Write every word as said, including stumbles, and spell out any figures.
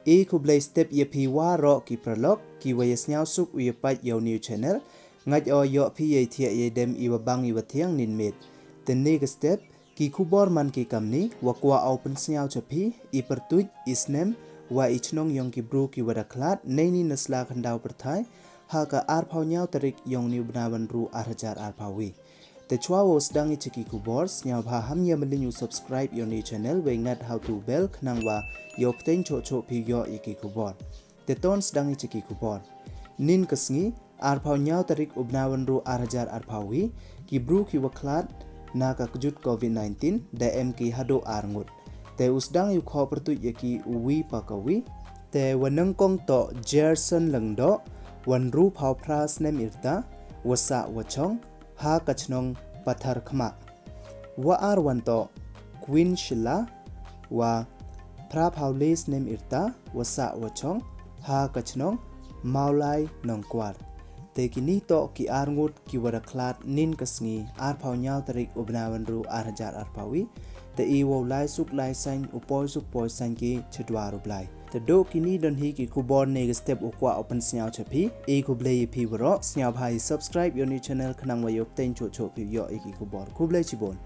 I khublei step ya phi waroh ki paralok ki wa ya sniawsuk u ya pait ya u new channel. Ngait o yoh phi ya i thiah ya i dem i wa bang i wa thiang nin miet. Te ne ka step ki khubor man ki kamni wa kwah o pynsniaw cha phi i pyrtuit, i snem wa i chnong yong ki bru ki wa da khlad nei ni na sla khyndaw pyrthai ha ka arphaw ñiaw tarik yong ni u bnai wa ynru ar hajar arphaw wi. Te chwa wow sdang i cha ki khubor, sniawbha ham ya mlien u subscribe yong ni channel, wei ngat ha u tu bell khnang wa yoh pteng choh choh phi yoh ya ki khubor. Te ton sdang i cha ki khubor. Nin ka sngi, arphaw ñiaw tarik u bnai wa ynru ar hajar arphaw wi, ki bru ki wa khlad na ka kjut covid nineteen da em ki haduh ar ngut. Te u sdang i u khoh pyrtuit ya ki u wi pa ka wi. Te wa nyngkong toh Gerson Lyngdoh, wa ynru phaw phra snem i rta, wa sah wa chong ha ka chnong Pathar Khmah. Wa ar wan toh Queen Sheila, wa phra phaw le snem i rta, wa sah wa chong ha ka chnong Mawlai Nongkwar. Te kini toh ki ar ngut ki wa da khlad nin ka sngi arphaw ñiaw tarik u bnai wa ynru ar hajar arphaw wi. Te i wow lai suk lai sain, u poi suk poi sain ki chadwar u Blai. Te duh kini don hi ki khubor ne ka step u kwah u pynsniaw cha phi. I khublei ya phi waroh, sniawbha i subscribe yong ni channel khnang wa yoh pteng choh choh phi yoh ya ki khubor. Khublei chibun.